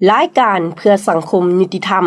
ລາຍການເພື່ອສັງຄົມຍຸຕິທຳ.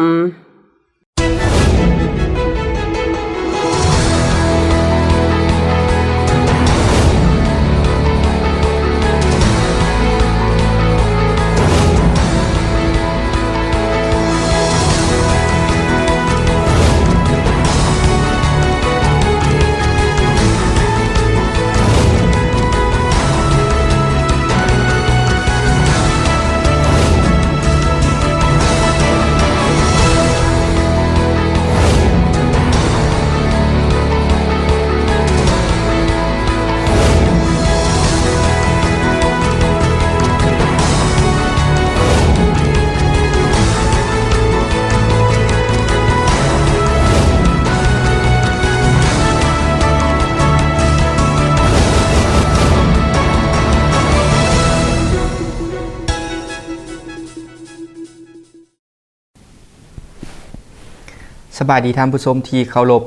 ສະບາຍດີທ່ານຜູ້ຊົມທີ່ເຄົາລົບ,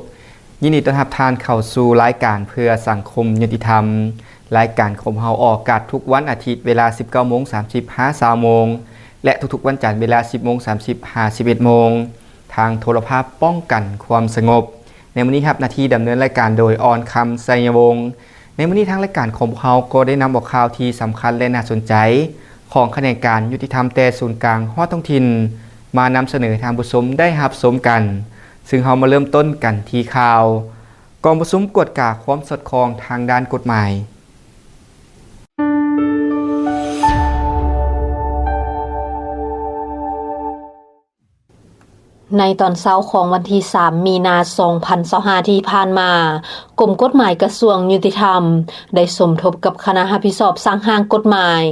ຍິນດີຕ້ອນຮັບທ່ານເຂົ້າສູ່ລາຍການເພື່ອສັງຄົມຍຸຕິທຳ. ລາຍການຂອງເຮົາອອກອາກາດທຸກວັນອາທິດເວລາສິບເກົ້າໂມງສາມສິບຫາຊາວໂມງ ແລະ ທຸກໆວັນຈັນເວລາສິບໂມງສາມສິບຫາສິບເອັດໂມງ ທາງໂທລະພາບປ້ອງກັນຄວາມສະຫງົບ. ໃນມື້ນີ້ຮັບໜ້າທີ່ດຳເນີນລາຍການໂດຍ ອອນຄຳ ໄຊຍະວົງ. ໃນມື້ນີ້ທາງລາຍການຂອງພວກເຮົາກໍໄດ້ນຳເອົາຂ່າວທີ່ສຳຄັນ ແລະ ໜ້າສົນໃຈຂອງຂະແໜງການຍຸຕິທຳແຕ່ສູນກາງຮອດທ້ອງຖິ່ນ ມານຳສະເໜີໃຫ້ທ່ານຜູ້ຊົມໄດ້ຮັບຊົມກັນ. ຊຶ່ງເຮົາມາເລີ່ມຕົ້ນກັນທີ່ຂ່າວ ກອງປະຊຸມກວດກາຄວາມສອດຄ່ອງທາງດ້ານກົດໝາຍ. ໃນຕອນເຊົ້າຂອງວັນທີສາມ ມີນາ ສອງພັນຊາວຫ້າ ທີ່ຜ່ານມາ, ກົມກົດໝາຍກະຊວງຍຸຕິທຳ ໄດ້ສົມທົບກັບຄະນະຮັບຜິດຊອບສ້າງຮ່າງກົດໝາຍ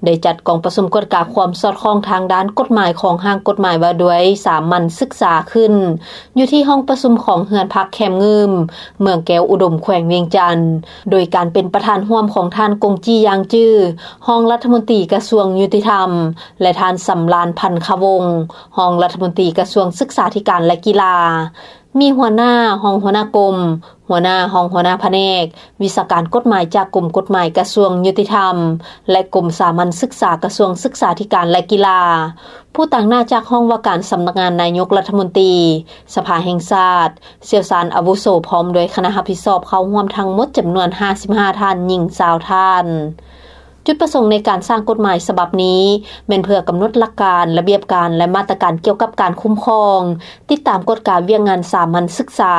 ໄດ້ຈັດກອງປະຊຸມກວດກາຄວາມສອດຄ່ອງທາງດ້ານກົດໝາຍຂອງຮ່າງກົດໝາຍວ່າດ້ວຍສາມັນສຶກສາຂຶ້ນ ຢູ່ທີ່ຫ້ອງປະຊຸມຂອງເຮືອນພັກແຄມງື່ມ ເມືອງແກ້ວອຸດົມ ແຂວງວຽງຈັນ, ໂດຍການເປັນປະທານຮ່ວມຂອງທ່ານ ກົງຈີ່ ຢ່າງຈື້ ຮອງລັດຖະມົນຕີກະຊວງຍຸຕິທຳ ແລະ ທ່ານ ສຳລານ ພັນຄະວົງ ຮອງລັດຖະມົນຕີກະຊວງສຶກສາທິການ ແລະ ກິລາ. ມີຫົວໜ້າ, ຮອງຫົວໜ້າກົມ, ຫົວໜ້າ, ຮອງຫົວໜ້າພະແນກ, ວິຊາການກົດໝາຍຈາກກົມກົດໝາຍກະຊວງຍຸຕິທຳ ແລະ ກົມສາມັນສຶກສາກະຊວງສຶກສາທິການ ແລະ ກິລາ, ຜູ້ຕາງໜ້າຈາກຫ້ອງວ່າການສຳນັກງານນາຍົກລັດຖະມົນຕີ, ສະພາແຫ່ງຊາດ, ຊ່ຽວຊານອາວຸໂສ ພ້ອມດ້ວຍຄະນະຮັບຜິດຊອບເຂົ້າຮ່ວມທັງໝົດຈຳນວນຫ້າສິບຫ້າທ່ານ, ຍິງຊາວທ່ານ. ຈຸດປະສົງໃນການສ້າງກົດໝາຍສະບັບນີ້ ແມ່ນເພື່ອກຳນົດຫຼັກການ, ລະບຽບການ ແລະ ມາດຕະການກ່ຽວກັບການຄຸ້ມຄອງ, ຕິດຕາມກວດກາວຽກງານສາມັນສຶກສາ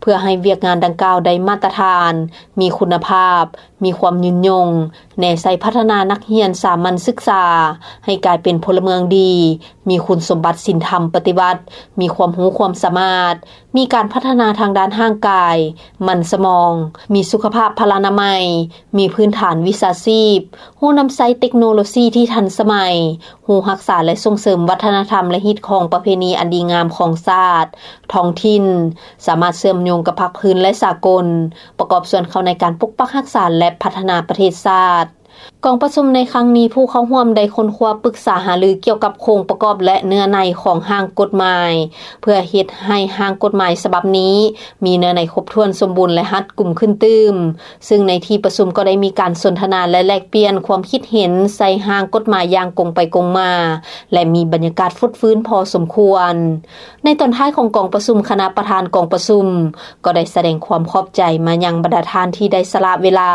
ເພື່ອໃຫ້ວຽກງານດັ່ງກ່າວໄດ້ມາດຕະຖານ, ມີຄຸນນະພາບ, ມີຄວາມຍືນຍົງ, ແນໃສ່ພັດທະນານັກຮຽນສາມັນສຶກສາໃຫ້ກາຍເປັນພົນລະເມືອງດີ, ມີຄຸນສົມບັດສິນທຳປະຕິວັດ, ມີຄວາມຮູ້ຄວາມສາມາດ, ມີການພັດທະນາທາງດ້ານຮ່າງກາຍ, ມັນສະໝອງ, ມີສຸຂະພາບພະລານາໄມ, ມີພື້ນຖານວິຊາຊີບ, ຮູ້ນຳໃຊ້ເຕັກໂນໂລຊີທີ່ທັນສະໄໝ, ຮູ້ຮັກສາ ແລະ ສົ່ງເສີມວັດທະນະທຳ ແລະ ຮີດຄອງປະເພນີອັນດີງາມຂອງຊາດ, ທ້ອງຖິ່ນ, ສາມາດເຊື່ອມໂຍງກັບພາກພື້ນ ແລະ ສາກົນ, ປະກອບສ່ວນເຂົ້າໃນການປົກປັກຮັກສາ ແລະ ພັດທະນາປະເທດຊາດ. ກອງປະຊຸມໃນຄັ້ງນີ້ ຜູ້ເຂົ້າຮ່ວມໄດ້ຄົ້ນຄວ້າປຶກສາຫາລືກ່ຽວກັບໂຄງປະກອບ ແລະ ເນື້ອໃນຂອງຮ່າງກົດໝາຍ ເພື່ອເຮັດໃຫ້ຮ່າງກົດໝາຍສະບັບນີ້ມີເນື້ອໃນຄົບຖ້ວນສົມບູນ ແລະ ຮັດກຸມຂຶ້ນຕື່ມ, ຊຶ່ງໃນທີ່ປະຊຸມກໍໄດ້ມີການສົນທະນາ ແລະ ແລກປ່ຽນຄວາມຄິດເຫັນໃສ່ຮ່າງກົດໝາຍຢ່າງກົງໄປກົງມາ ແລະ ມີບັນຍາກາດຟົດຟື້ນພໍສົມຄວນ. ໃນຕອນທ້າຍຂອງກອງປະຊຸມ, ຄະນະປະທານກອງປະຊຸມກໍໄດ້ສະແດງຄວາມຂອບໃຈມາຍັງບັນດາທ່ານທີ່ໄດ້ສະຫຼະເວລາ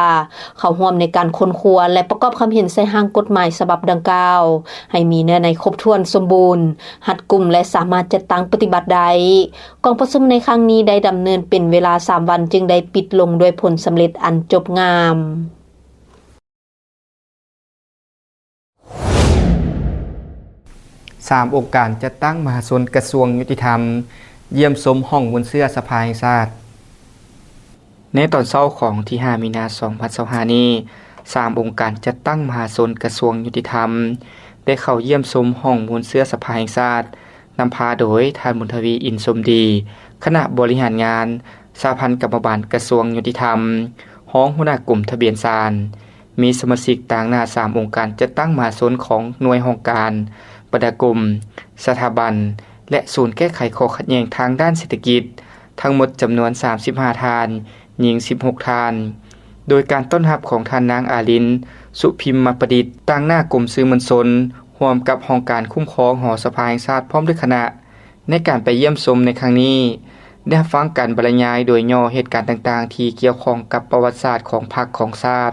ເຂົ້າຮ່ວມໃນການຄົ້ນຄວ້າ ແລະ ປະກອບຄຳເຫັນໃສ່ຮ່າງກົດໝາຍສະບັບດັ່ງກ່າວ ໃຫ້ມີເນື້ອໃນຄົບຖ້ວນສົມບູນ, ຮັດກຸມ ແລະ ສາມາດຈັດຕັ້ງປະຕິບັດໄດ້. ກອງປະຊຸມໃນຄັ້ງນີ້ໄດ້ດຳເນີນເປັນເວລາສາມວັນ, ຈຶ່ງໄດ້ປິດລົງດ້ວຍຜົນສຳເລັດອັນຈົບງາມ. ສາມອົງການຈັດຕັ້ງມະຫາຊົນກະຊວງຍຸຕິທຳ ຢ້ຽມຊົມຫ້ອງມູນເຊື້ອສະພາແຫ່ງຊາດ. ໃນຕອນເຊົ້າຂອງວັນທີຫ້າ ມີນາ ສອງພັນຊາວຫ້ານີ້, ສາມອົງການຈັດຕັ້ງມະຫາຊົນກະຊວງຍຸຕິທຳ ໄດ້ເຂົ້າຢ້ຽມຊົມຫ້ອງມູນເຊື້ອສະພາແຫ່ງຊາດ, ນຳພາໂດຍທ່ານ ບຸນທະວີ ອິນສົມດີ, ຄະນະບໍລິຫານງານ, ສະຫະພັນກຳມະບານກະຊວງຍຸຕິທຳ, ຮອງຫົວໜ້າກົມທະບຽນສານ, ມີສະມາຊິກຕາງໜ້າສາມອົງການຈັດຕັ້ງມະຫາຊົນຂອງໜ່ວຍຫ້ອງການ, ບັນດາກົມ, ສະຖາບັນ ແລະ ສູນແກ້ໄຂຂໍ້ຂັດແຍ່ງທາງດ້ານເສດຖະກິດ, ທັງໝົດຈຳນວນສາມສິບຫ້າທ່ານ, ຍິງສິບຫົກທ່ານ. ໂດຍການຕ້ອນຮັບຂອງທ່ານນາງ ອາລິນ ສຸພິມມະປະດິດ, ຕາງໜ້າກົມສື່ມວນຊົນ, ໂຮ ຮ່ວມກັບຫ້ອງການຄຸ້ມຄອງຫໍສະພາແຫ່ງຊາດ ພ້ອມດ້ວຍຄະນະ ໃນການໄປຢ້ຽມຊົມໃນຄັ້ງນີ້ ໄດ້ຮັບຟັງການບັນລະຍາຍໂດຍຫຍໍ້ເຫດການຕ່າງໆ ທີ່ກ່ຽວຂ້ອງກັບປະຫວັດສາດຂອງພັກຂອງຊາດ,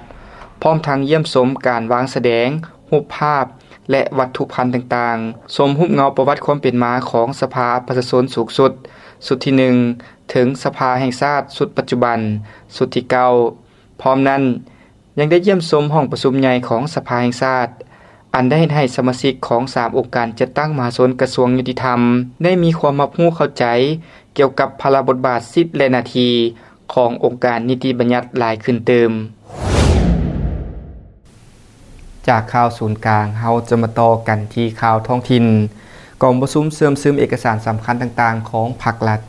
ພ້ອມທັງຢ້ຽມຊົມການວາງສະແດງຮູບພາບ ແລະ ວັດຖຸພັນຕ່າງໆ, ຊົມຮູບເງົາປະຫວັດຄວາມເປັນມາຂອງສະພາປະຊາຊົນສູງສຸດ ຊຸດທີໜຶ່ງ ເຖິງສະພາແຫ່ງຊາດຊຸດປັດຈຸບັນ ຊຸດທີເກົ້າ. ພ້ອມນັ້ນ ຍັງໄດ້ຢ້ຽມຊົມຫ້ອງປະຊຸມໃຫຍ່ຂອງສະພາແຫ່ງຊາດ ອັນໄດ້ເຮັດໃຫ້ສະມາຊິກຂອງສາມອົງການຈັດຕັ້ງມະຫາຊົນກະຊວງຍຸຕິທຳ ໄດ້ມີຄວາມຮັບຮູ້ເຂົ້າໃຈກ່ຽວກັບພາລະບົດບາດ, ສິດ ແລະ ໜ້າທີ່ຂອງອົງການນິຕິບັນຍັດຫຼາຍຂຶ້ນຕື່ມ. ຈາກຂ່າວສູນກາງ, ເຮົາຈະມາຕໍ່ກັນທີ່ຂ່າວທ້ອງຖິ່ນ. ກອງປະຊຸມເຊື່ອມຊຶມເອກະສານສຳຄັນຕ່າງໆຂອງພັກລັດ.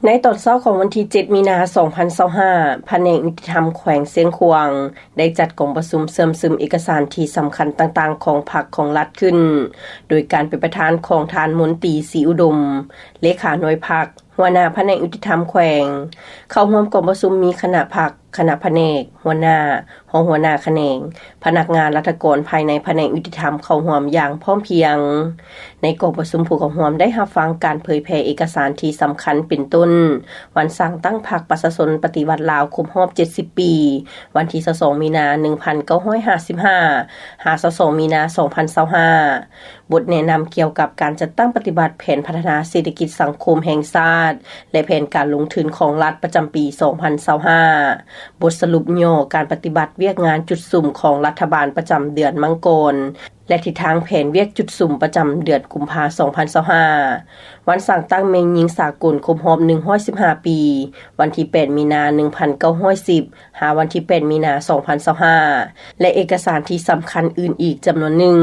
ໃນຕອນເຊົ້າຂອງວັນທີເຈັດ ມີນາ ສອງພັນຊາວຫ້າ, ພະແນກຍຸຕິທຳແຂວງຊຽງຂວາງ ໄດ້ຈັດກອງປະຊຸມເຊື່ອມຊຶມເອກະສານທີ່ສຳຄັນຕ່າງໆຂອງພັກຂອງລັດຂຶ້ນ, ໂດຍການເປັນປະທານຂອງທ່ານ ມົນຕີ ສີອຸດົມ ເລຂາໜ່ວຍພັກ, ຫົວໜ້າພະແນກຍຸຕິທຳແຂວງ. ເຂົ້າຮ່ວມກອງປະຊຸມມີຄະນະພັກ, ຄະນະພະແນກ, ຫົວໜ້າ, ຮອງຫົວໜ້າຂະແໜງ, ພະນັກງານລັດຖະກອນພາຍໃນພະແນກຍຸຕິທຳເຂົ້າຮ່ວມຢ່າງພ້ອມພຽງ. ໃນກອງປະຊຸມ, ຜູ້ເຂົ້າຮ່ວມໄດ້ຮັບຟັງການເຜີຍແຜ່ເອກະສານທີ່ສຳຄັນ ເປັນຕົ້ນ ວັນສ້າງຕັ້ງພັກປະຊາຊົນປະຕິວັດລາວຄົບຮອບເຈັດສິບປີ, ວັນທີຊາວສອງ ມີນາ ໜຶ່ງພັນເກົ້າຮ້ອຍຫ້າສິບຫ້າ ຫາ ຊາວສອງ ມີນາ ສອງພັນຊາວຫ້າ, ບົດແນະນຳກ່ຽວກັບການຈັດຕັ້ງປະຕິບັດແຜນພັດທະນາເສດຖະກິດສັງຄົມແຫ່ງຊາດ ແລະ ແຜນການລົງທຶນຂອງລັດປະຈຳປີສອງພັນຊາວຫ້າ, ບົດສະຫຼຸບຫຍໍ້ການປະຕິບັດວຽກງານຈຸດສຸມຂອງລັດຖະບານປະຈຳເດືອນມັງກອນ ແລະ ທິດທາງແຜນວຽກຈຸດສຸມປະຈຳເດືອນກຸມພາ ສອງພັນຊາວຫ້າ, ວັນສ້າງຕັ້ງແມ່ຍິງສາກົນຄົບຮອບໜຶ່ງຮ້ອຍສິບຫ້າປີ, ວັນທີແປດ ມີນາ ໜຶ່ງພັນເກົ້າຮ້ອຍສິບ ຫາວັນທີແປດ ມີນາ ສອງພັນຊາວຫ້າ ແລະ ເອກະສານທີ່ສຳຄັນອື່ນອີກຈຳນວນໜຶ່ງ.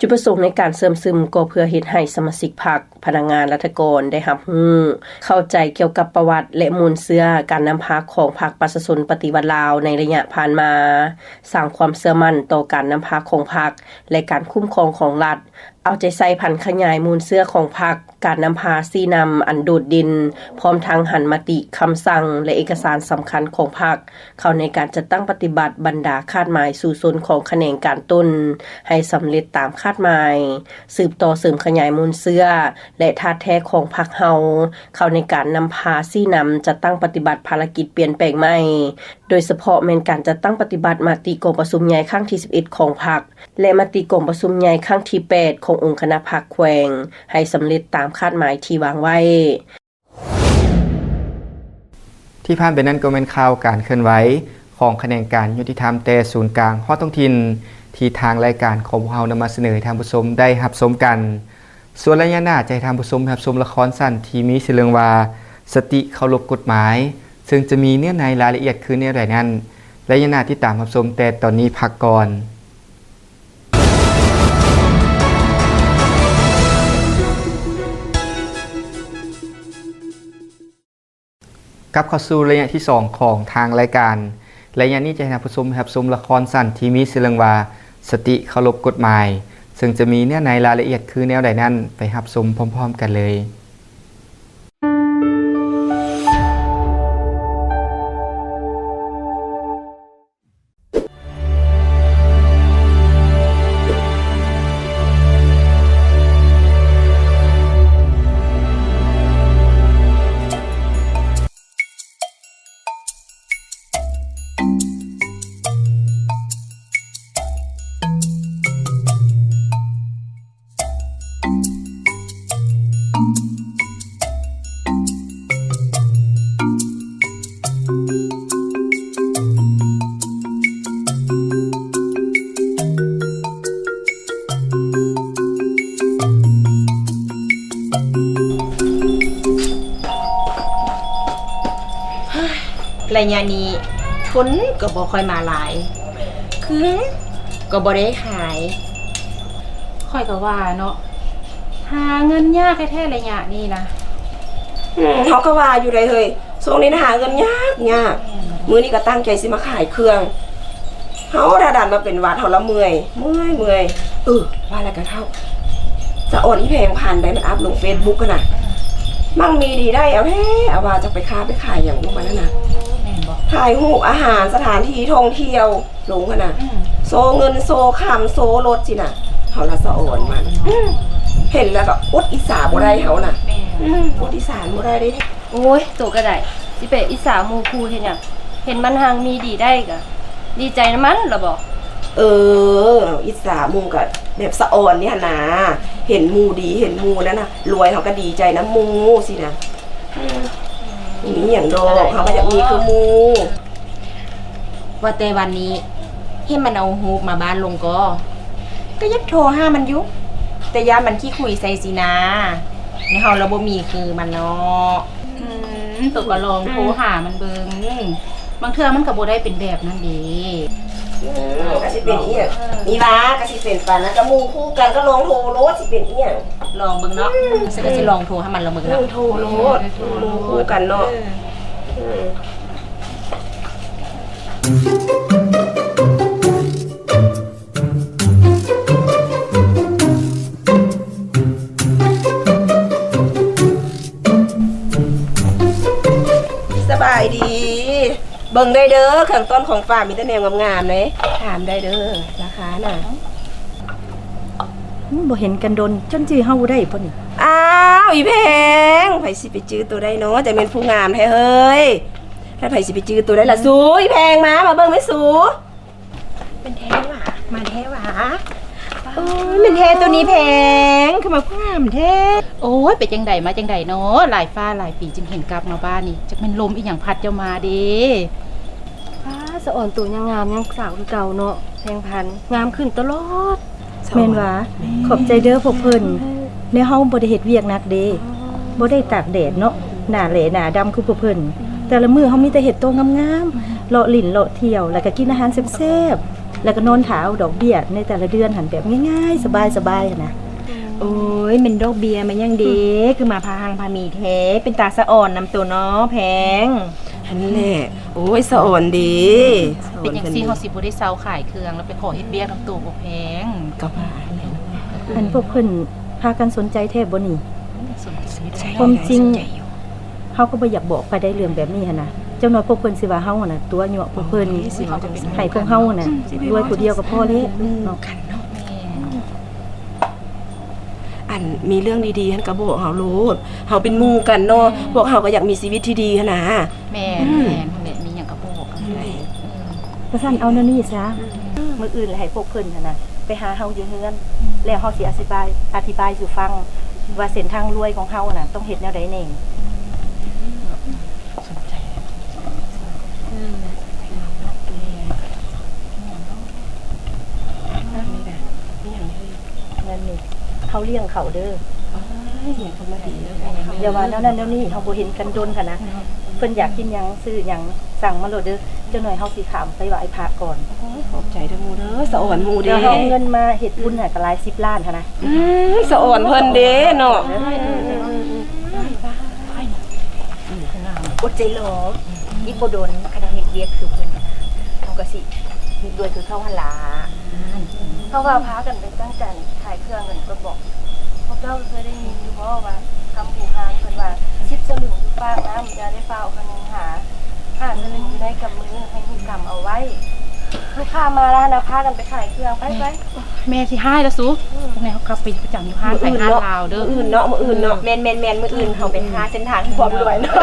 ຈຸດປະສົງໃນການເຊື່ອມຊຶມກໍເພື່ອເຮັດໃຫ້ສະມາຊິກພັກ, ພະນັກງານລັດຖະກອນໄດ້ຮັບຮູ້, ເຂົ້າໃຈກ່ຽວກັບປະຫວັດ ແລະ ມູນເຊື້ອການນຳພາຂອງພັກປະຊາຊົນປະຕິວັດລາວໃນໄລຍະຜ່ານມາ, ສ້າງຄວາມເຊື່ອໝັ້ນຕໍ່ການນຳພາຂອງພັກ ແລະ ການຄຸ້ມຄອງຂອງລັດ, ເອົາໃຈໃສ່ຜັນຂະຫຍາຍມູນເຊື້ອຂອງພັກ, ການນຳພາຊີ້ນຳອັນໂດດເດັ່ນ, ພ້ອມທັງຫັນມະຕິ, ຄຳສັ່ງ ແລະ ເອກະສານສຳຄັນຂອງພັກ ເຂົ້າໃນການຈັດຕັ້ງປະຕິບັດບັນດາຄາດໝາຍສູ້ຊົນຂອງຂະແໜງການຕົນ ໃຫ້ສຳເລັດຕາມຄາດໝາຍ, ສືບຕໍ່ເສີມຂະຫຍາຍມູນເຊື້ອ ແລະ ທາດແທ້ຂອງພັກເຮົາ ເຂົ້າໃນການນຳພາຊີ້ນຳຈັດຕັ້ງປະຕິບັດພາລະກິດປ່ຽນແປງໃໝ່, ໂດຍສະເພາະແມ່ນການຈັດຕັ້ງປະຕິບັດມະຕິກອງປະຊຸມໃຫຍ່ຄັ້ງທີສິບເອັດຂອງພັກ ແລະ ມະຕິກອງປະຊຸມໃຫຍ່ຄັ້ງທີແປດຂອງອົງຄະນະພັກແຂວງ ໃຫ້ສຳເລັດຕາມຄາດໝາຍທີ່ວາງໄວ້. ທີ່ຜ່ານໄປນັ້ນກໍແມ່ນຂ່າວການເຄື່ອນໄຫວຂອງຂະແໜງການຍຸຕິທຳແຕ່ສູນກາງຮອດທ້ອງຖິ່ນ ທີ່ທາງລາຍການຂອງພວກເຮົານຳມາສະເໜີໃຫ້ທ່ານຜູ້ຊົມໄດ້ຮັບຊົມກັນ. ສ່ວນໄລຍະໜ້າຈະໃຫ້ທ່ານຜູ້ຊົມໄປຮັບຊົມລະຄອນສັ້ນທີ່ມີຊື່ເລື່ອງວ່າ ສະຕິເຄົາລົບກົດໝາຍ, ເຊິ່ງຈະມີເນື້ອໃນລາຍລະອຽດຄືແນວໃດນັ້ນ, ໄລຍະໜ້າຕິດຕາມຮັບຊົມ, ແຕ່ຕອນນີ້ພັກກ່ອນ. ກັບເຂົ້າສູ່ໄລຍະທີສອງຂອງທາງລາຍການ. ໄລຍະນີ້ຈະໃຫ້ທ່ານຜູ້ຊົມໄປຮັບຊົມລະຄອນສັ້ນທີ່ມີຊື່ເລື່ອງວ່າ ສະຕິເຄົາລົບກົດໝາຍ, ເຊິ່ງຈະມີເນື້ອໃນລາຍລະອຽດຄືແນວໃດນັ້ນ, ໄປຮັບຊົມພ້ອມໆກັນເລີຍ. ໄລຍະນີ້ ຄົນກໍບໍ່ຄ່ອຍມາຫຼາຍ, ເຄື່ອງກໍບໍ່ໄດ້ຂາຍ. ຂ້ອຍກໍວ່າເນາະ, ຫາເງິນຍາກແທ້ໆໄລຍະນີ້ນະ. ອືມ ເຮົາກໍວ່າຢູ່ໃດເຮີ້ຍ, ຊ່ວງນີ້ນະຫາເງິນຍາກ ຍາກ. ອືມ ມື້ນີ້ກໍຕັ້ງໃຈຊິມາຂາຍເຄື່ອງ. ເຮົາຖ້າດັນມາເປັນຫວັດ ເຮົາລະເມື່ອຍ ເມື່ອຍ ເມື່ອຍ. ເອີ ວ່າແລ້ວກໍເຖົ້າ, ສະອອນອີ່ແພງພັນໃດ ມັນອັບລົງເຟສບຸກຫັ້ນນະ, ມັກມີດີໄດ້ເອົາແທ້ເອົາວ່າ. ຈັກໄປຄ້າໄປຂາຍຫຍັງຂອງມັນຫັ້ນນະ. ຖ່າຍຮູບອາຫານ ສະຖານທີ່ທ່ອງທ່ຽວລົງຫັ້ນນະ ອືມ ໂຊເງິນ ໂຊຄຳ ໂຊລົດຊີ້ນະ ເຮົາລະສະອອນມັນ ເຫັນແລ້ວກໍອົດອິດສາບໍ່ໄດ້ເຮົານະ ແມ່ນ ອືມ ອົດອິດສາບໍ່ໄດ້ເດ້. ໂອ້ຍ ໂຕກໍໄດ້ ຊິໄປອິດສາໝູ່ຄູ່ເຮັດຫຍັງ? ເຫັນມັນຮັ່ງມີດີໄດ້ກໍດີໃຈນຳມັນລະບໍ? ເອີ ອິດສາໝູ່ກໍແບບສະອອນນີ້ຫັ້ນນາ ເຫັນໝູ່ດີ ເຫັນໝູ່ນັ້ນນະລວຍ ເຮົາກໍດີໃຈນຳໝູ່ຊີ້ນະ. ອືມ ບໍ່ມີຫຍັງດອກ ເຮົາກໍຢາກມີຄືໝູ່. ວ່າແຕ່ວັນນີ້ເຫັນມັນເອົາຮູບມາບ້ານລົງກໍ ກໍຢາກໂທຫາມັນຢູ່ ແຕ່ຢ້ານມັນຂີ້ຄຸຍໃສ່ຊີ້ນາ ແລ້ວເຮົາລະບໍ່ມີຄືມັນເນາະ. ອືມ ໂຕກໍລອງໂທຫາມັນເບິ່ງ ບາງເທື່ອມັນກໍບໍ່ໄດ້ເປັນແບບນັ້ນເດ້. ອືມ ກໍຊິເປັນອີ່ຫຍັງ ມີວ່າກໍຊິເປັນປານນັ້ນ ກໍໝູ່ຄູ່ກັນ ກໍລອງໂທໂລດ ຊິເປັນອີ່ຫຍັງ ລອງເບິ່ງເນາະ. ອືມ ຊັ້ນກໍຊິລອງໂທຫາມັນລອງເບິ່ງເນາະ ໂທໂລດ ໝູ່ຄູ່ກັນເນາະ. ເອີ ອືມ ສະບາຍດີ ເບິ່ງໄດ້ເດີ ເຄື່ອງຕົ້ນຂອງຝາກມີແຕ່ແນວງາມໆເດ້ ຖາມໄດ້ເດີ ລາຄານະ. ອືມ ບໍ່ເຫັນກັນດົນ ຈົນຈື່ເຮົາບໍ່ໄດ້ບໍ່ນີ້? ອ້າວ ອີ່ແພງ ໃຜຊິໄປຈື່ໂຕໄດ້ເນາະ ຈັກແມ່ນຜູ້ງາມແທ້ເຮີ້ຍ ແລ້ວໃຜຊິໄປຈື່ໂຕໄດ້ລະສູ? ອີ່ແພງ ມາ ມາເບິ່ງແມ່ສູ. ແມ່ນແທ້ຫວາ ມາແທ້ຫວາ. ໂອ້ຍ ແມ່ນແທ້ໂຕນີ້ແພງ ຄືມາງາມແທ້. ໂອ້ຍ ໄປຈັ່ງໃດມາຈັ່ງໃດເນາະ ຫຼາຍຟ້າຫຼາຍປີຈຶ່ງເຫັນກັບມາບ້ານນີ້ ຈັກແມ່ນລົມອີ່ຫຍັງພັດເຈົ້າມາເດ້. ປ້າ ສະອອນໂຕຍັງງາມຍັງສາວຄືເກົ່າເນາະ ແພງພັນ ງາມຂຶ້ນຕະຫຼອດ. ແມ່ນຫວາ? ຂອບໃຈເດີພວກເພິ່ນ ແນວເຮົາບໍ່ໄດ້ເຮັດວຽກໜັກເດ້ ບໍ່ໄດ້ຕາກແດດເນາະ ໜ້າແຫຼໜ້າດຳຄືພວກເພິ່ນ. ແຕ່ລະມື້ເຮົາມີແຕ່ເຮັດໂຕງາມໆ ເລາະຫຼິ້ນເລາະທ່ຽວ ແລ້ວກໍກິນອາຫານແຊບໆ ແລ້ວກໍນອນຖ້າເອົາດອກເບ້ຍໃນແຕ່ລະເດືອນຫັ້ນ ແບບງ່າຍໆ ສະບາຍໆ ຫັ້ນນະ. ໂອ້ຍ ແມ່ນດອກເບ້ຍແມ່ນຫຍັງເດ້ ຄືມາພາຮັ່ງພາມີແທ້ ເປັນຕາສະອອນນຳໂຕເນາະແພງ. ຫັ້ນແຫຼະ ໂອ້ຍ ສະອອນເດ້. ເປັນຈັ່ງຊີ້ເຮົາຊິບໍ່ໄດ້ເຊົາຂາຍເຄື່ອງ ແລ້ວໄປຂໍເຮັດວຽກນຳໂຕບໍ່ແພງ? ກໍວ່າຫັ້ນແຫຼະ. ອັນພວກເພິ່ນພາກັນສົນໃຈແທ້ບໍ່ນີ້? ສົນໃຈ ຄວາມຈິງ ເຮົາກໍບໍ່ຢາກບອກໃຜໄດ້ເລື່ອງແບບນີ້ຫັ້ນນະ ຈັກໜ່ອຍພວກເພິ່ນຊິວ່າເຮົາຫັ້ນນະຕົວະຍົວະພວກເພິ່ນ ໃຫ້ພວກເຮົາຫັ້ນນະລວຍຜູ້ດຽວກໍພໍແລ້ວເນາະ. ອັນມີເລື່ອງດີໆຫັ້ນກໍບອກເຮົາໂລດ ເຮົາເປັນໝູ່ກັນເນາະ ພວກເຮົາກໍຢາກມີຊີວິດທີ່ດີຫັ້ນນະ. ແມ່ນ ແມ່ນ ແມ່ນ ມີຫຍັງກໍບອກກັນໄດ້. ວ່າຊັ້ນເອົາແນວນີ້ຊະ ມື້ອື່ນໃຫ້ພວກເພິ່ນຫັ້ນນະໄປຫາເຮົາຢູ່ເຮືອນ ແລ້ວເຮົາຊິອະທິບາຍ ອະທິບາຍສູ່ຟັງວ່າເສັ້ນທາງລວຍຂອງເຮົາຫັ້ນນະຕ້ອງເຮັດແນວໃດແດ່. ເງິນນີ້ເຮົາລ້ຽງເຂົາເດີ. ຢ່າວ່າແນວນັ້ນແນວນີ້ ເຮົາບໍ່ເຫັນກັນດົນຫັ້ນນະ ເພິ່ນຢາກກິນຫຍັງຊື້ຫຍັງສັ່ງມາໂລດເດີ ຈັກໜ່ອຍເຮົາຊິຂ້າມໄປໄຫວ້ພະກ່ອນ. ຂອບໃຈເດີໝູ່ເດີ ສະອອນໝູ່ເດ້. ເຮົາເອົາເງິນມາເຮັດບຸນຫັ້ນກໍຫຼາຍສິບລ້ານຫັ້ນນະ. ອືມ ສະອອນເພິ່ນເດ້ເນາະ. ອົດໃຈລໍ ອີກບໍ່ດົນ ຄັນເຮົາເຮັດວຽກຄືເພິ່ນຫັ້ນນະ ເຮົາກໍຊິລວຍຄືເຂົາຫັ້ນລະ. ເພາະວ່າພາກັນໄປຕັ້ງໃຈຂາຍເຄື່ອງກັນກ່ອນບໍ? ພວກເຈົ້າເຄີຍໄດ້ຍິນຢູ່ບໍ່ວ່າຄຳບູຮານເພິ່ນວ່າ ສິບສະລຶງຢູ່ປາກນ້ຳ ຢ່າໄດ້ຟ້າວຄະນຶງຫາ ຫ້າສະລຶງຢູ່ໃນກຳມື ໃຫ້ຮູ້ກຳເອົາໄວ້. ລູກຄ້າມາແລ້ວນະ ພາກັນໄປຂາຍເຄື່ອງ ໄປໆ. ແມ່ຊິຮ້າຍລະສູ. ອືມ ພວກນີ້ເຮົາກັບໄປປະຈຳຢູ່ຮ້ານໄທຮ້ານລາວເດີ. ມື້ອື່ນເນາະ ມື້ອື່ນເນາະ. ແມ່ນໆໆ ມື້ອື່ນເຮົາໄປຫາເສັ້ນທາງທີ່ພ້ອມລວຍເນາະ.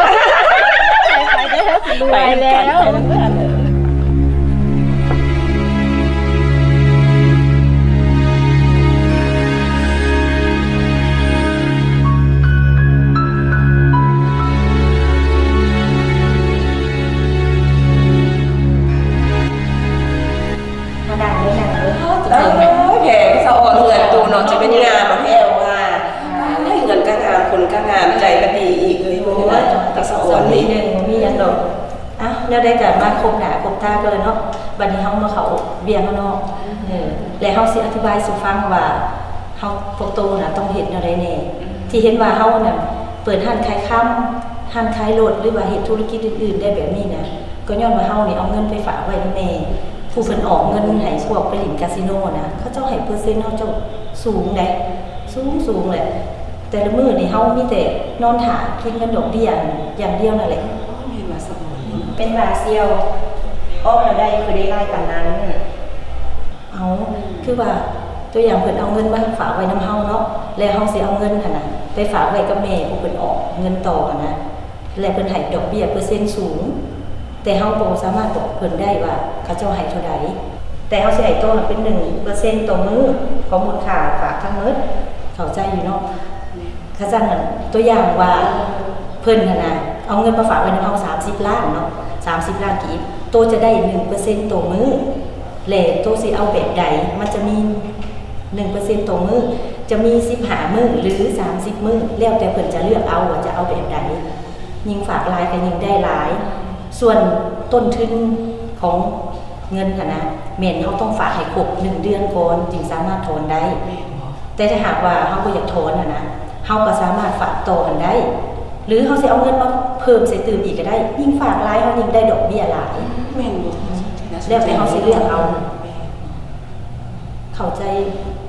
ໄປໆເດີ ລວຍແລ້ວ. ມານັ່ງເດີ ນັ່ງເດີ. ເອີ ແພງ ສະອອນເຮືອນໂຕເນາະ ຈະເປັນງາມແທ້ວ່າ. ເຮືອນກໍງາມ ຄົນກໍງາມ ໃຈກໍດີອີກເລີຍ. ໂອ້ຍ ຕາສະອອນນີ້ ບໍ່ມີຫຍັງດອກ. ອ້າວ ແນວໃດກໍມາຄົບໜ້າຄົບຕາກັນແລ້ວເນາະ ບັດນີ້ເຮົາມາເຂົ້າວຽກເຮົາເນາະ. ເອີ ແລະເຮົາຊິອະທິບາຍສູ່ຟັງວ່າເຮົາ ພວກໂຕນະຕ້ອງເຮັດແນວໃດແດ່ ທີ່ເຫັນວ່າເຮົານະເປີດຮ້ານຂາຍຄຳ ຮ້ານຂາຍລົດ ຫຼືວ່າເຮັດທຸລະກິດອື່ນໆໄດ້ແບບນີ້ນະ ກໍຍ້ອນວ່າເຮົານີ້ເອົາເງິນໄປຝາກໄວ້ນຳແມ່ ຜູ້ເພິ່ນອອກເງິນໃຫ້ພວກໄປຫຼິ້ນກາສິໂນນະ ເຂົາເຈົ້າໃຫ້ເປີເຊັນເຮົາເຈົ້າສູງໃດ໋ ສູງໆແຫຼະ. ແຕ່ລະມື້ນີ້ເຮົາມີແຕ່ນອນຖ້າກິນເງິນດອກເບ້ຍຢ່າງດຽວນັ້ນແຫຼະ. ແມ່ນວ່າຊະບໍ່? ແມ່ນວ່າສ່ຽວ ອອກແລ້ວໄດ້ຄືໄດ້ຫຼາຍປານນັ້ນ. ເອົາ ຄືວ່າຕົວຢ່າງເພິ່ນເອົາເງິນມາຝາກໄວ້ນຳເຮົາເນາະ ແລ້ວເຮົາຊິເອົາເງິນຫັ້ນນະໄປຝາກໄວ້ກັບແມ່ຜູ້ເພິ່ນອອກເງິນຕໍ່ຫັ້ນນະ ແລະ ເພິ່ນໃຫ້ດອກເບ້ຍເປີເຊັນສູງ ແຕ່ເຮົາບໍ່ສາມາດບອກເພິ່ນໄດ້ວ່າເຂົາເຈົ້າໃຫ້ເທົ່າໃດ ແຕ່ເຮົາຊິໃຫ້ຕໍ່ຫັ້ນເປັນໜຶ່ງເປີເຊັນຕໍ່ມື້ຂອງມູນຄ່າຝາກທັງໝົດ. ເຂົ້າໃຈຢູ່ເນາະ? ຄັນຊັ້ນຫັ້ນ ຕົວຢ່າງວ່າເພິ່ນຫັ້ນນະ ເອົາເງິນມາຝາກໄວ້ນຳເຮົາສາມສິບລ້ານເນາະ ສາມສິບລ້ານກີບ ໂຕຈະໄດ້ໜຶ່ງເປີເຊັນຕໍ່ມື້ ແລະ ໂຕຊິເອົາແບບໃດ? ມັນຈະມີໜຶ່ງເປີເຊັນຕໍ່ມື້ ຈະມີສິບຫ້າມື້ ຫຼື ສາມສິບມື້ ແລ້ວແຕ່ເພິ່ນຈະເລືອກເອົາວ່າຈະເອົາແບບໃດ. ຍິ່ງຝາກຫຼາຍກໍຍິ່ງໄດ້ຫຼາຍ. ສ່ວນຕົ້ນທຶນຂອງເງິນຫັ້ນນະ ແມ່ນເຮົາຕ້ອງຝາກໃຫ້ຄົບໜຶ່ງເດືອນກ່ອນຈຶ່ງສາມາດຖອນໄດ້. ແມ່ນບໍ່? ແຕ່ຖ້າຫາກວ່າເຮົາບໍ່ຢາກຖອນຫັ້ນນະ ເຮົາກໍສາມາດຝາກຕໍ່ຫັ້ນໄດ້ ຫຼື ເຮົາຊິເອົາເງິນມາເພີ່ມໃສ່ຕື່ມອີກກໍໄດ້. ຍິ່ງຝາກຫຼາຍ ເຮົາຍິ່ງໄດ້ດອກເບ້ຍຫຼາຍ. ແມ່ນບໍ່? ແລ້ວແຕ່ເຮົາຊິເລືອກເອົາ. ແມ່ນ. ເຂົ້າໃຈ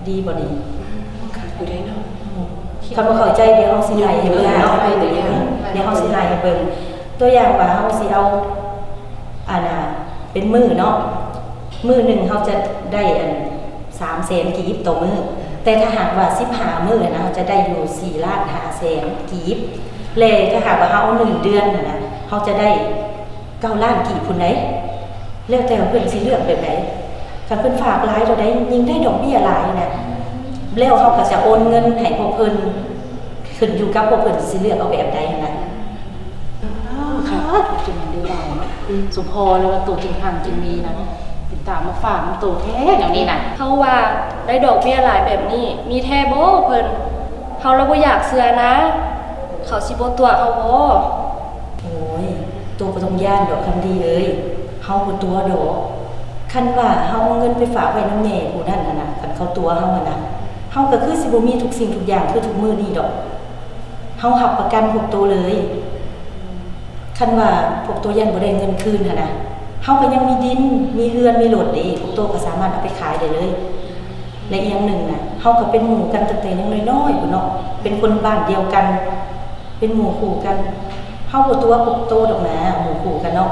ດີບໍ່ນີ້? ອືມ ຄັກຢູ່ເດ້ເນາະ. ອືມ ຄັນບໍ່ເຂົ້າໃຈ ດຽວເຮົາຊິໄລ່ໃຫ້ເບິ່ງເນາະ. ດຽວເຮົາຊິໄລ່ໃຫ້ເບິ່ງ. ຕົວຢ່າງວ່າເຮົາຊິເອົາ ອັນນ່າ ເປັນມື້ເນາະ ມື້ໜຶ່ງເຮົາຈະໄດ້ອັນສາມແສນກີບຕໍ່ມື້ ແຕ່ຖ້າຫາກວ່າສິບຫ້າມື້ນະ ເຮົາຈະໄດ້ຢູ່ສີ່ລ້ານຫ້າແສນກີບ ແລະ ຖ້າຫາກວ່າເຮົາເອົາໜຶ່ງເດືອນຫັ້ນນະ ເຮົາຈະໄດ້ເກົ້າລ້ານກີບພຸ້ນໃດ໋ ແລ້ວແຕ່ວ່າເພິ່ນຊິເລືອກແບບໃດ. ຄັນເພິ່ນຝາກຫຼາຍເທົ່າໃດ ຍິ່ງໄດ້ດອກເບ້ຍຫຼາຍນະ ແລ້ວເຮົາກໍຈະໂອນເງິນໃຫ້ພວກເພິ່ນ ຂຶ້ນຢູ່ກັບພວກເພິ່ນຊິເລືອກເອົາແບບໃດຫັ້ນນະ. ອໍ ຄັກ ເປັນຫຍັງໄດ້ເວົ້າເນາະ ອືມ ສົມພໍເລີຍວ່າໂຕຈຶ່ງຮັ່ງຈຶ່ງມີນະ ເປັນຕາມາຝາກນຳໂຕແທ້ແນວນີ້ນະ. ເຮົາວ່າໄດ້ດອກເບ້ຍຫຼາຍແບບນີ້ ມີແທ້ບໍ່ເພິ່ນ? ເຮົາລະບໍ່ຢາກເຊື່ອນະ ເຂົາຊິບໍ່ຕົວະເຮົາບໍ່? ໂອ້ຍ ໂຕບໍ່ຕ້ອງຢ້ານດອກຄຳດີເອີຍ ເຮົາບໍ່ຕົວະດອກ. ຄັນວ່າເຮົາເອົາເງິນໄປຝາກໄວ້ນຳແມ່ຜູ້ນັ້ນຫັ້ນນະ ຄັນເຂົາຕົວະເຮົາຫັ້ນນະ ເຮົາກໍຄືຊິບໍ່ມີທຸກສິ່ງທຸກຢ່າງຄືທຸກມື້ນີ້ດອກ. ເຮົາຮັບປະກັນພວກໂຕເລີຍ. ຄັນວ່າພວກໂຕຢ້ານບໍ່ໄດ້ເງິນຄືນຫັ້ນນະ ເຮົາກໍຍັງມີດິນ ມີເຮືອນ ມີລົດເດ້ ພວກໂຕກໍສາມາດເອົາໄປຂາຍໄດ້ເລີຍ. ແລະ ອີກຢ່າງໜຶ່ງນະ ເຮົາກໍເປັນໝູ່ກັນຕັ້ງແຕ່ຍັງນ້ອຍໆພຸ້ນເນາະ ເປັນຄົນບ້ານດຽວກັນ ເປັນໝູ່ຄູ່ກັນ ເຮົາບໍ່ຕົວະພວກໂຕດອກນາ ໝູ່ຄູ່ກັນເນາະ.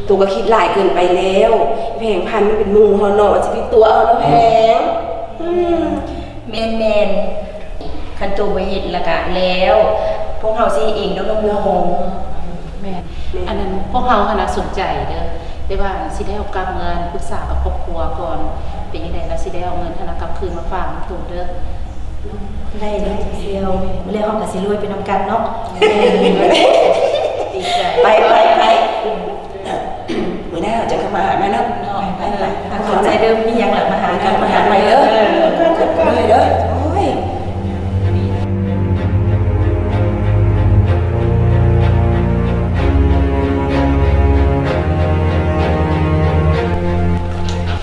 ໂຕກໍຄິດຫຼາຍເກີນໄປແລ້ວ ແພງພັນມັນເປັນໝູ່ເຮົາເນາະ ຊິໄປຕົວະເອົາລະແພງ. ອືມ ແມ່ນໆ ຄັນໂຕບໍ່ເຮັດລະກະແລ້ວ ພວກເຮົາຊິເຮັດເອງດອກນ້ອງ. ແມ່ນ ແມ່ນ ອັນນັ້ນພວກເຮົາຫັ້ນນະສົນໃຈເດີ ແຕ່ວ່າຊິໄດ້ເອົາກັບເມືອປຶກສາກັບຄອບຄົວກ່ອນ ເປັນຈັ່ງໃດລະຊິໄດ້ເອົາເງິນຫັ້ນນະກັບຄືນມາຝາກນຳໂຕເດີ. ໄດ້ເດີສ່ຽວ ແລ້ວເຮົາກໍຊິລວຍໄປນຳກັນເນາະ. ແມ່ນ ດີໃຈ ໄປ ໄປ ໄປ. ມື້ໜ້າເຮົາຈະເຂົ້າມາຫານະເນາະ. ໄປ ໄປ ໄປ ຂອບໃຈເດີ ມີຫຍັງລະມາຫາກັນ ມາຫາໃໝ່ເດີ. ເອີ ເດີ ເດີ ໂອ້ຍ.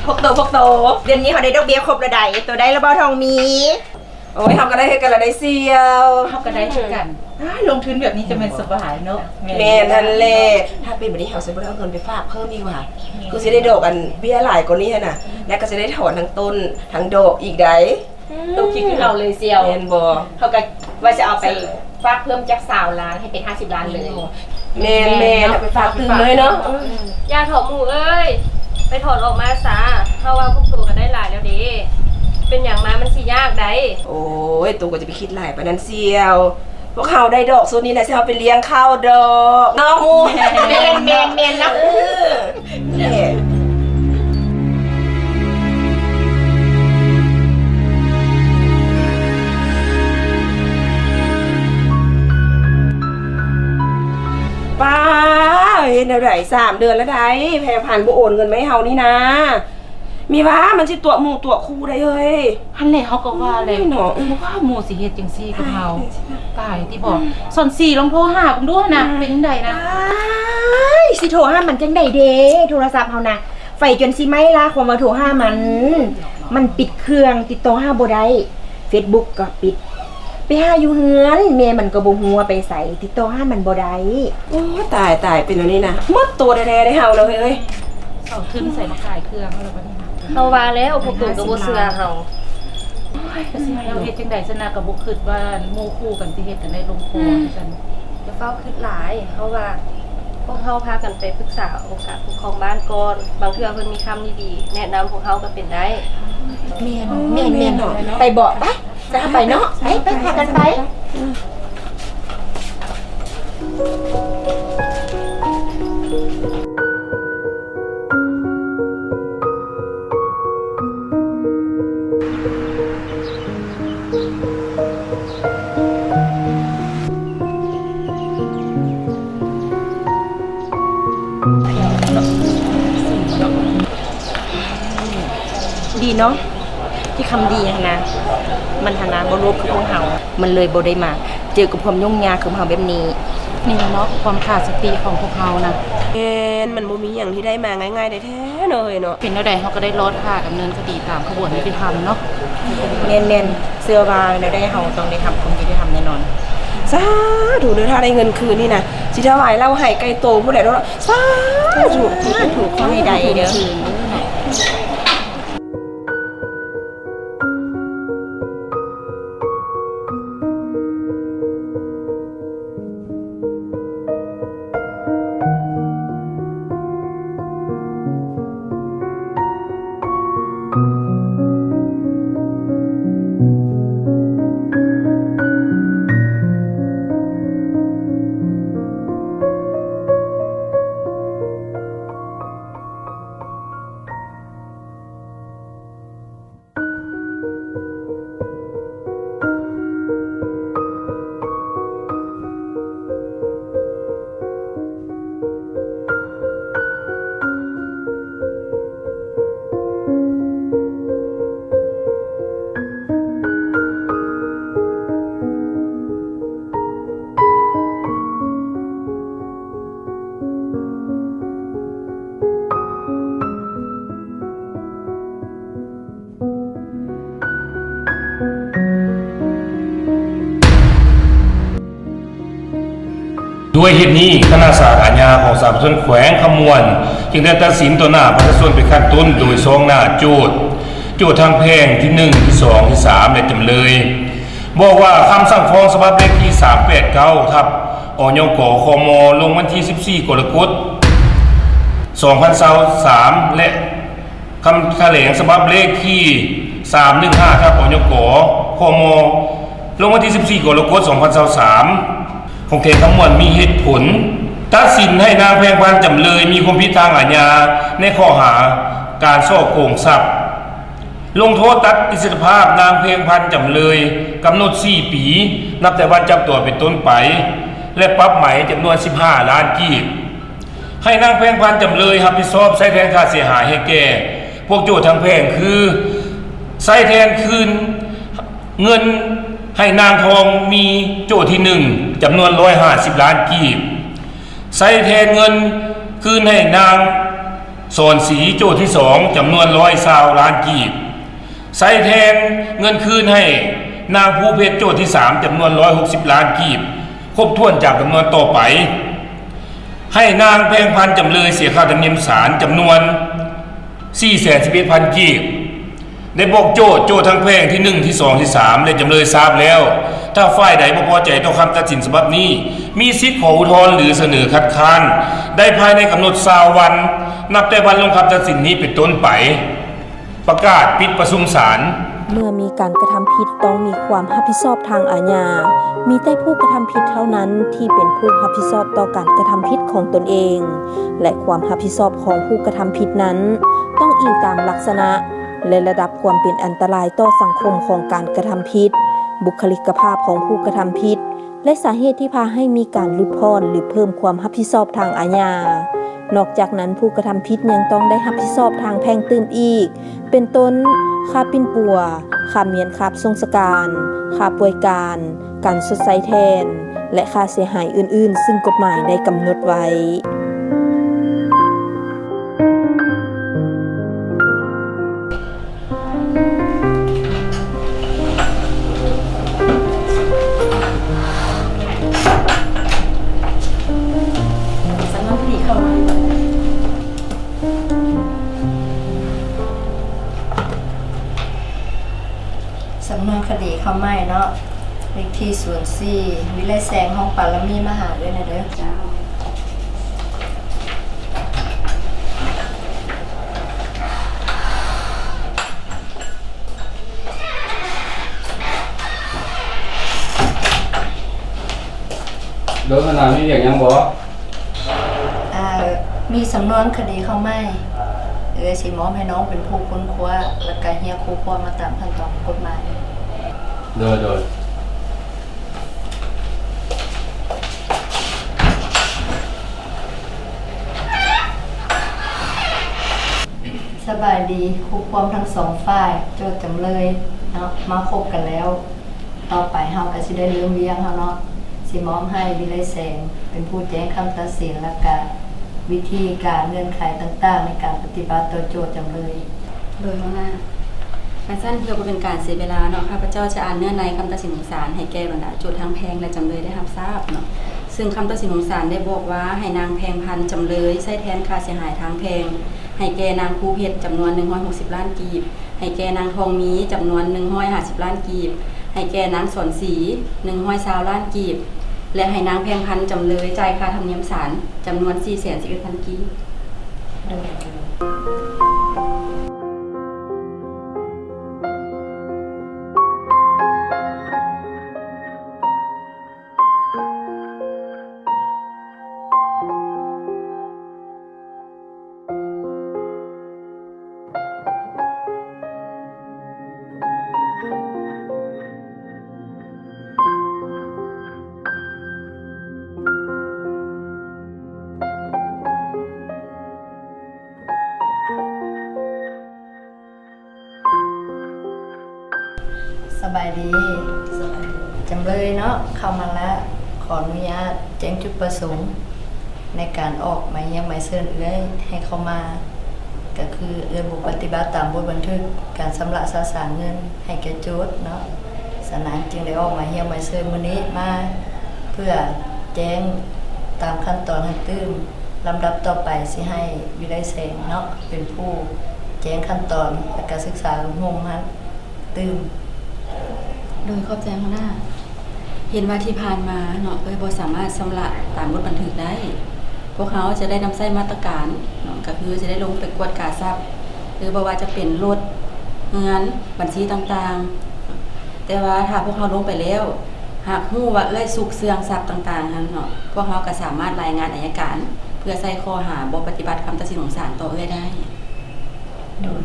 ພວກໂຕ ພວກໂຕ ເດືອນນີ້ເຮົາໄດ້ດອກເບ້ຍຄົບລະໃດ ໂຕໄດ້ລະບໍ່ທອງມີ? ໂອ້ຍ ເຮົາກໍໄດ້ຄືກັນລະໄດ໋ສ່ຽວ. ເຮົາກໍໄດ້ຄືກັນ. ອາ ລົງທຶນແບບນີ້ຈະແມ່ນສະບາຍເນາະ. ແມ່ນ ແມ່ນຫັ້ນແຫຼະ. ຖ້າເປັນແບບນີ້ເຮົາຊິບໍ່ໄດ້ເອົາເງິນໄປຝາກເພີ່ມອີກຫວາ? ແມ່ນ ຄືຊິໄດ້ດອກອັນເບ້ຍຫຼາຍກວ່ານີ້ຫັ້ນນະ ແລ້ວກໍຊິໄດ້ຖອນທັງຕົ້ນທັງດອກອີກໄດ໋. ອືມ ໂຕຄິດຄືເຮົາເລີຍສ່ຽວ. ແມ່ນບໍ່? ເຮົາກໍວ່າຈະເອົາໄປຝາກເພີ່ມຈາກຊາວລ້ານໃຫ້ເປັນຫ້າສິບລ້ານເລີຍ. ແມ່ນ ແມ່ນ ເອົາໄປຝາກຕື່ມເລີຍເນາະ. ອືມ ຢ່າເຖາະໝູ່ເອີຍ ໄປຖອນອອກມາຊາ ເຮົາວ່າພວກໂຕກໍໄດ້ຫຼາຍແລ້ວເດ້ ເປັນຫຍັງມາມັນຊິຍາກໃດ໋. ໂອ້ຍ ໂຕກໍຈະໄປຄິດຫຼາຍປານນັ້ນສ່ຽວ ພວກເຮົາໄດ້ດອກຊຸດນີ້ນະ ຊິເອົາໄປລ້ຽງເຂົ້າດອກເນາະໝູ່. ແມ່ນ ແມ່ນ ແມ່ນລະ. ເອີ ປ້າ ເຮັດແນວໃດ ສາມເດືອນລະໃດ໋ ແພງພັນບໍ່ໂອນເງິນມາໃຫ້ເຮົານີ້ນາ. ມີວ່າມັນຊິຕົວະໝູ່ຕົວະຄູ່ໄດ໋ເຮີ້ຍ. ຫັ້ນແຫຼະ ເຮົາກໍວ່າແຫຼະ ໂອ້ຍເນາະ ບໍ່ວ່າໝູ່ຊິເຮັດຈັ່ງຊີ້ກັບເຮົາ. ຕາຍຕິບໍ ສອນສີລອງໂທຫາເບິ່ງດູຫັ້ນນະ ເປັນຈັ່ງໃດນະ? ອ້າຍ ຊິໂທຫາມັນຈັ່ງໃດເດ ໂທລະສັບເຮົານະ ໄຟຈົນຊິໄໝ້ລະ ຄວາມວ່າໂທຫາມັນ ມັນປິດເຄື່ອງ ຕິດຕໍ່ຫາບໍ່ໄດ້ ເຟສບຸກກໍປິດ ໄປຫາຢູ່ເຮືອນ ແມ່ມັນກໍບໍ່ຮູ້ວ່າໄປໃສ ຕິດຕໍ່ຫາມັນບໍ່ໄດ້. ໂອ້ ຕາຍ ຕາຍ ເປັນແນວນີ້ນະ ໝົດໂຕແທ້ໆເດ້ເຮົານະເຮີ້ຍ. ເອົາທຶນໃສມາຂາຍເຄື່ອງແລ້ວບັດນີ້? ເຮົາວ່າແລ້ວ ພວກໂຕກໍບໍ່ເຊື່ອເຮົາ. ໂອ້ຍ ກໍຊິໃຫ້ເຮົາເຮັດຈັ່ງໃດຊັ້ນນະ ກໍບໍ່ຄິດວ່າໝູ່ຄູ່ກັນຊິເຮັດຈັ່ງໃດລົງຄໍ ອືມ ວ່າຊັ້ນ. ຢ່າຟ້າວຄິດຫຼາຍ ເຮົາວ່າ ພວກເຮົາພາກັນໄປປຶກສາອົງການປົກຄອງບ້ານກ່ອນ, ບາງເທື່ອເພິ່ນມີຄຳດີໆແນະນຳພວກເຮົາກໍເປັນໄດ້. ແມ່ນ ແມ່ນ ແມ່ນ. ໄປເບາະ ໄປ ໄປເນາະ ໄປ ໄປ ພາກັນໄປ. ດີເນາະ ທີ່ຄຳດີຫັ້ນນະ ມັນຫັ້ນນະບໍ່ໂລບຄືພວກເຮົາ ມັນເລີຍບໍ່ໄດ້ມາເຈີກັບຄວາມຫຍຸ້ງຍາກຄືພວກເຮົາແບບນີ້. ນີ້ລະເນາະ ຄວາມຂາດສະຕິຂອງພວກເຮົານະ. ແມ່ນ ມັນບໍ່ມີຫຍັງທີ່ໄດ້ມາງ່າຍໆໄດ້ແທ້ເນາະ ເອີຍເນາະ. ເປັນແນວໃດເຮົາກໍໄດ້ລອດຖ້າດຳເນີນຄະດີຕາມຂະບວນຍຸຕິທຳເນາະ. ແມ່ນໆ ເຊື່ອວ່າແນວໃດເຮົາຕ້ອງໄດ້ຮັບຄວາມຍຸຕິທຳແນ່ນອນ. ສາທຸເດີ ຖ້າໄດ້ເງິນຄືນນີ້ນະ ຊິຖວາຍເຫຼົ້າໄຫ້ໄກ່ໂຕພຸ້ນແຫຼະເນາະ. ສາທຸ ສາທຸ ຂໍໃຫ້ໄດ້ເດີ. ດ້ວຍເຫດນີ້, ຄະນະສານອາຍາຂອງສານປະຊາຊົນແຂວງຄຳມ່ວນ ຈຶ່ງໄດ້ຕັດສິນຕໍ່ໜ້າປະຊາຊົນເປັນຂັ້ນຕົ້ນ ໂດຍຊອງໜ້າໂຈດ, ໂຈດທາງແພ່ງທີໜຶ່ງ, ທີສອງ, ທີສາມ ແລະ ຈຳເລີຍ. ບອກວ່າຄຳສັ່ງຟ້ອງສະບັບເລກທີສາມແປດເກົ້າ ທັບ ອຍກ ຄມ ລົງວັນທີສິບສີ່ ກໍລະກົດ ສອງພັນຊາວສາມ ແລະ ຄຳຖະແຫຼງສະບັບເລກທີສາມໜຶ່ງຫ້າ ທັບ ອຍກ ຄມ ລົງວັນທີສິບສີ່ ກໍລະກົດ ສອງພັນຊາວສາມ ຂອງແຂວງຄຳມ່ວນມີເຫດຜົນຕັດສິນໃຫ້ນາງແພງພັນ ຈຳເລີຍມີຄວາມຜິດທາງອາຍາໃນຂໍ້ຫາການສໍ້ໂກງຊັບ. ລົງໂທດຕັດອິດສະລະພາບນາງແພງພັນ ຈຳເລີຍກຳນົດສີ່ປີ ນັບແຕ່ວັນຈັບຕົວເປັນຕົ້ນໄປ ແລະ ປັບໃໝຈຳນວນສິບຫ້າລ້ານກີບ. ໃຫ້ນາງແພງພັນ ຈຳເລີຍຮັບຜິດຊອບໃຊ້ແທນຄ່າເສຍຫາຍໃຫ້ແກ່ພວກໂຈດທາງແພ່ງ ຄື ໃຊ້ແທນຄືນເງິນໃຫ້ນາງທອງມີ ໂຈດທີໜຶ່ງ ຈຳນວນຮ້ອຍຫ້າສິບລ້ານກີບ, ໃຊ້ແທນເງິນຄືນໃຫ້ນາງສອນສີ ໂຈດທີສອງ ຈຳນວນຮ້ອຍຊາວລ້ານກີບ, ໃຊ້ແທນເງິນຄືນໃຫ້ນາງພູເພັດ ໂຈດທີສາມ ຈຳນວນຮ້ອຍຫົກສິບລ້ານກີບ ຄົບຖ້ວນຈາກຈຳນວນຕໍ່ໄປ. ໃຫ້ນາງແພງພັນ ຈຳເລີຍເສຍຄ່າທຳນຽມສານ ຈຳນວນສີ່ແສນສິບເອັດພັນກີບ. ໄດ້ບອກໂຈດ, ໂຈດທັງແພ່ງທີໜຶ່ງ, ທີສອງ, ທີສາມ ແລະ ຈຳເລີຍຊາບແລ້ວ. ຖ້າຝ່າຍໃດບໍ່ພໍໃຈຕໍ່ຄຳຕັດສິນສະບັບນີ້, ມີສິດຂໍອຸທອນ ຫຼື ສະເໜີຄັດຄ້ານໄດ້ພາຍໃນກຳນົດຊາວວັນ ນັບແຕ່ວັນລົງຄຳຕັດສິນນີ້ເປັນຕົ້ນໄປ. ປະກາດປິດປະຊຸມສານ. ເມື່ອມີການກະທຳຜິດຕ້ອງມີຄວາມຮັບຜິດຊອບທາງອາຍາ. ມີແຕ່ຜູ້ກະທຳຜິດເທົ່ານັ້ນທີ່ເປັນຜູ້ຮັບຜິດຊອບຕໍ່ການກະທຳຜິດຂອງຕົນເອງ ແລະ ຄວາມຮັບຜິດຊອບຂອງຜູ້ກະທຳຜິດນັ້ນຕ້ອງອີງຕາມລັກສະນະ ແລະ ລະດັບຄວາມເປັນອັນຕະລາຍຕໍ່ສັງຄົມຂອງການກະທຳຜິດ, ບຸກຄະລິກະພາບຂອງຜູ້ກະທຳຜິດ ແລະ ສາເຫດທີ່ພາໃຫ້ມີການຫຼຸດຜ່ອນ ຫຼື ເພີ່ມຄວາມຮັບຜິດຊອບທາງອາຍາ. ນອກຈາກນັ້ນ, ຜູ້ກະທຳຜິດຍັງຕ້ອງໄດ້ຮັບຜິດຊອບທາງແພ່ງຕື່ມອີກ, ເປັນຕົ້ນ ຄ່າປິ່ນປົວ, ຄ່າມ້ຽນຄາບສົ່ງສະການ, ຄ່າປ່ວຍການ, ການຊົດໃຊ້ແທນ ແລະ ຄ່າເສຍຫາຍອື່ນໆ ຊຶ່ງກົດໝາຍໄດ້ກຳນົດໄວ້. ສຳນວນຄະດີເຂົ້າໃໝ່ ສຳນວນຄະດີເຂົ້າໃໝ່ເນາະ ເລກທີສູນສີ່ ວິໄລແສງ ຫ້ອງປາລະມີ ມາຫາເອື້ອຍແດ່ເດີ. ເຈົ້າ. ເອີ ຫັ້ນນະ ມີວຽກຫຍັງບໍ່? ອ່າ ມີສຳນວນຄະດີເຂົ້າໃໝ່ ເອື້ອຍຊິມອບໃຫ້ນ້ອງເປັນຜູ້ຄົ້ນຄວ້າ ແລ້ວກະຮຽກຄູ່ຄວາມມາຕາມຂັ້ນຕອນຂອງກົດໝາຍ. ໂດຍ ໂດຍ. ສະບາຍດີ ຄູ່ຄວາມທັງສອງຝ່າຍ ໂຈດຈຳເລີຍເນາະ ມາຄົບກັນແລ້ວ. ຕໍ່ໄປເຮົາກະຊິໄດ້ເລີ່ມວຽກເຮົາເນາະ ຊິມອບໃຫ້ວິໄລແສງເປັນຜູ້ແຈ້ງຄຳຕັດສິນ ແລ້ວກະວິທີການ ເງື່ອນໄຂຕ່າງໆ ໃນການປະຕິບັດຕໍ່ໂຈດຈຳເລີຍ. ໂດຍ ຫົວໜ້າ. ຄັນຊັ້ນເພື່ອບໍ່ເປັນການເສຍເວລາເນາະ ຂ້າພະເຈົ້າຈະອ່ານເນື້ອໃນຄຳຕັດສິນຂອງສານໃຫ້ແກ່ບັນດາໂຈດທັງແພ່ງ ແລະ ຈຳເລີຍໄດ້ຮັບຊາບເນາະ. ຊຶ່ງຄຳຕັດສິນຂອງສານໄດ້ບອກວ່າ ໃຫ້ນາງແພ່ງພັນ ຈຳເລີຍ ໃຊ້ແທນຄ່າເສຍຫາຍທາງແພ່ງ ໃຫ້ແກ່ນາງພູເພັດ ຈຳນວນໜຶ່ງຮ້ອຍຫົກສິບລ້ານກີບ, ໃຫ້ແກ່ນາງທອງມີ ຈຳນວນໜຶ່ງຮ້ອຍຫ້າສິບລ້ານກີບ, ໃຫ້ແກ່ນາງສອນສີ ໜຶ່ງຮ້ອຍຊາວລ້ານກີບ ແລະ ໃຫ້ນາງແພ່ງພັນ ຈຳເລີຍ ຈ່າຍຄ່າທຳນຽມສານ ຈຳນວນສີ່ແສນສິບເອັດພັນກີບ. ສະບາຍດີ ສະບາຍດີ ຈຳເລີຍເນາະ ເຂົ້າມາລະ ຂໍອະນຸຍາດແຈ້ງຈຸດປະສົງໃນການອອກໝາຍຮຽກໝາຍເຊີນເອື້ອຍໃຫ້ເຂົ້າມາ ກະຄືເອື້ອຍບໍ່ປະຕິບັດຕາມບົດບັນທຶກການຊຳລະສະສາງເງິນໃຫ້ແກ່ໂຈດເນາະ. ສະນັ້ນຈຶ່ງໄດ້ອອກໝາຍຮຽກໝາຍເຊີນມື້ນີ້ມາ ເພື່ອແຈ້ງຕາມຂັ້ນຕອນຫັ້ນຕື່ມ. ລຳດັບຕໍ່ໄປຊິໃຫ້ວິໄລແສງເນາະ ເປັນຜູ້ແຈ້ງຂັ້ນຕອນ ແລະ ກະສຶກສາອົບຮົມຫັ້ນຕື່ມ. ໂດຍ ຂອບໃຈຫົວໜ້າ. ເຫັນວ່າທີ່ຜ່ານມາເນາະ ເອື້ອຍບໍ່ສາມາດຊຳລະຕາມບົດບັນທຶກໄດ້ ພວກເຮົາຈະໄດ້ນຳໃຊ້ມາດຕະການເນາະ ກະຄືຈະໄດ້ລົງໄປກວດກາຊັບ ຫຼື ບໍ່ວ່າຈະເປັນລົດ ເຮືອນ ບັນຊີຕ່າງໆ. ແຕ່ວ່າຖ້າພວກເຮົາລົງໄປແລ້ວ ຫາກຮູ້ວ່າເອື້ອຍຊຸກເຊື່ອງຊັບຕ່າງໆຫັ້ນເນາະ ພວກເຮົາກະສາມາດລາຍງານໄອຍະການ ເພື່ອໃສ່ຂໍ້ຫາບໍ່ປະຕິບັດຄຳຕັດສິນຂອງສານຕໍ່ເອື້ອຍໄດ້. ໂດຍ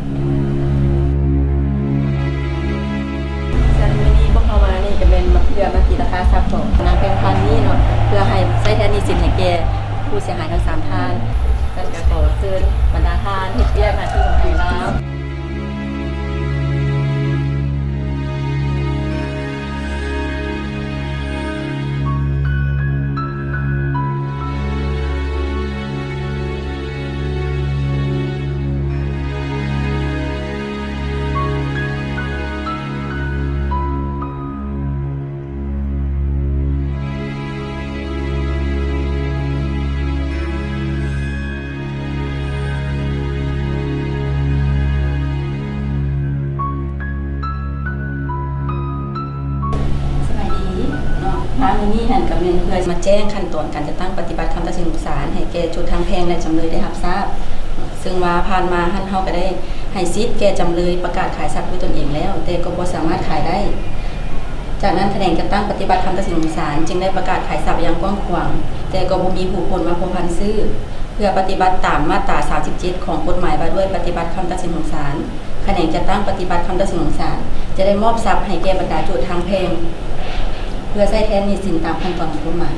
ສະນັ້ນມື້ນີ້ພວກເຮົາມານີ້ກະແມ່ນມາ ເພື່ອມາຕີລາຄາຊັບຂອງນາງແພງພັນນີ້ເນາະ ເພື່ອໃຫ້ໃຊ້ແທນໜີ້ສິນໃຫ້ແກ່ຜູ້ເສຍຫາຍທັງສາມທ່ານ. ສະນັ້ນກະຂໍເຊີນບັນດາທ່ານເຮັດວຽກໜ້າທີ່ຂອງໃຫ້ລາວ. ສະບາຍດີເນາະ ມາມື້ນີ້ຫັ້ນກະແມ່ນເພື່ອມາແຈ້ງຂັ້ນຕອນການຈັດຕັ້ງປະຕິບັດຄຳຕັດສິນຂອງສານໃຫ້ແກ່ໂຈດທັງແພ່ງ ແລະ ຈຳເລີຍໄດ້ຮັບຊາບ. ເຊິ່ງວ່າຜ່ານມາຫັ້ນເຮົາກະໄດ້ໃຫ້ສິດແກ່ຈຳເລີຍປະກາດຂາຍຊັບດ້ວຍຕົນເອງແລ້ວ ແຕ່ກໍບໍ່ສາມາດຂາຍໄດ້. ຈາກນັ້ນຂະແໜງຈັດຕັ້ງປະຕິບັດຄຳຕັດສິນຂອງສານຈຶ່ງໄດ້ປະກາດຂາຍຊັບຢ່າງກວ້າງຂວາງ ແຕ່ກໍບໍ່ມີຜູ້ຄົນມາພົວພັນຊື້. ເພື່ອປະຕິບັດຕາມມາດຕາສາມສິບເຈັດຂອງກົດໝາຍວ່າດ້ວຍປະຕິບັດຄຳຕັດສິນຂອງສານ, ຂະແໜງຈັດຕັ້ງປະຕິບັດຄຳຕັດສິນຂອງສານຈະໄດ້ມອບຊັບໃຫ້ແກ່ບັນດາໂຈດທາງແພ່ງ ເພື່ອໃຊ້ແທນໜີ້ສິນຕາມຂັ້ນຕອນຂອງກົດໝາຍ.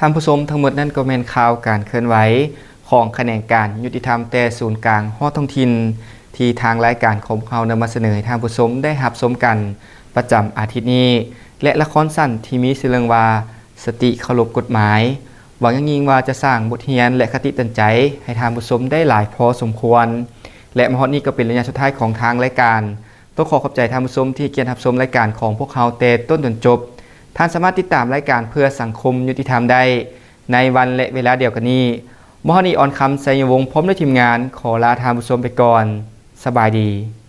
ທ່ານຜູ້ຊົມ, ທັງໝົດນັ້ນກໍແມ່ນຂ່າວການເຄື່ອນໄຫວ ຂອງຂະແໜງການຍຸຕິທຳແຕ່ສູນກາງຮອດທ້ອງຖິ່ນ ທີ່ທາງລາຍການຂອງພວກເຮົານຳມາສະເໜີໃຫ້ທ່ານຜູ້ຊົມໄດ້ຮັບຊົມກັນປະຈຳອາທິດນີ້ ແລະ ລະຄອນສັ້ນທີ່ມີຊື່ເລື່ອງວ່າ ສະຕິເຄົາລົບກົດໝາຍ. ຫວັງຢ່າງຍິ່ງວ່າຈະສ້າງບົດຮຽນ ແລະ ຄະຕິເຕືອນໃຈໃຫ້ທ່ານຜູ້ຊົມໄດ້ຫຼາຍພໍສົມຄວນ ແລະ ມາຮອດນີ້ກໍເປັນໄລຍະສຸດທ້າຍຂອງທາງລາຍການ. ຕ້ອງຂໍຂອບໃຈທ່ານຜູ້ຊົມທີ່ໃຫ້ກຽດຮັບຊົມລາຍການຂອງພວກເຮົາແຕ່ຕົ້ນຈົນຈົບ. ທ່ານສາມາດຕິດຕາມລາຍການເພື່ອສັງຄົມຍຸຕິທຳໄດ້ໃນວັນ ແລະ ເວລາດຽວກັນນີ້. ມາຮອດນີ້ ອອນຄຳ ໄຊຍະວົງ ພ້ອມດ້ວຍທີມງານ ຂໍລາທ່ານຜູ້ຊົມໄປກ່ອນ. ສະບາຍດີ.